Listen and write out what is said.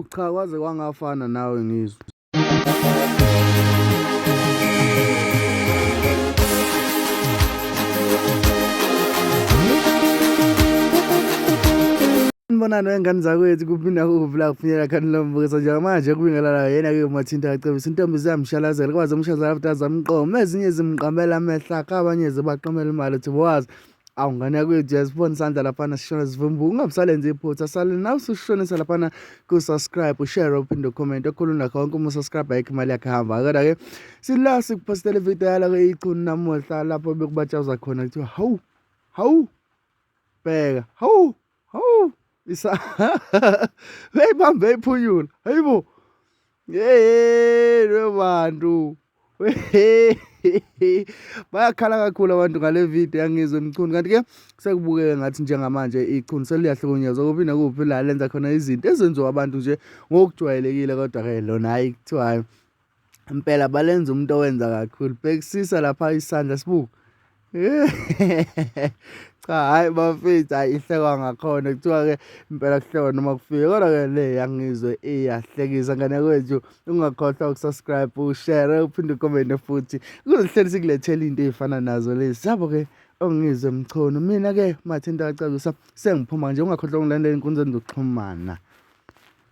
Hawu cha kwaze kwangafana nawe ngizwe. Sanibonani wengane zakwethu kuphi nakuphi la kufinyela khona lo mbukiso njengamanje kubingelana yena-ke umathinta acebisa intombi ziyamshalazela kwaze umshazela after zamqoma ezinye zimqamela amehlo akhe abanye zibaqomela imali uthi wazi Awu ngane yakwethu uyasibona isandla laphana sishona sivumbuka ungabusalenza iphutha sale nawe usushonisa laphana ku-subscribe ushare uphinde ucomment okukhulu nakho wonke uma usubscribe ayikho imali yakhe hamba kodwa-ke sila sikuphostela ividiyo yaloko ichunu namuhla lapho bekubatshazwa khona kuthiwa hawu hawu bheka hawu hawu isa beyibambe iphunyula hayibo Hey bantu. Bayakhala kakhulu abantu ngale video yangizwe Mchunu kanti ke sekubukeke ngathi njengamanje ichunu seliyahlukunyezwa kuphi nakuphi la lenza khona izinto ezenziwa abantu nje ngokujwayelekile kodwa ke lona hayi kuthiwa hayi impela balenza umuntu owenza kakhulu bhekisisa lapha isandla sibuka Cha hhayi bafethu hhayi ihlekwa ngakhona kuthiwa-ke impela kuhlekwa noma kufike kodwa-ke le yangizwe iyahlekisa ngane kwethu ungakhohlwa ukusubscribe ushare uphinde ucommente futhi ukuze sihleli sikulethela into ey'fana nazo lezi sabo-ke ongizwe mchunu mina-ke mathinta kacabisa sengiphuma nje ungakhohlwa ungilandela ey'nkundleni zokuxhumana.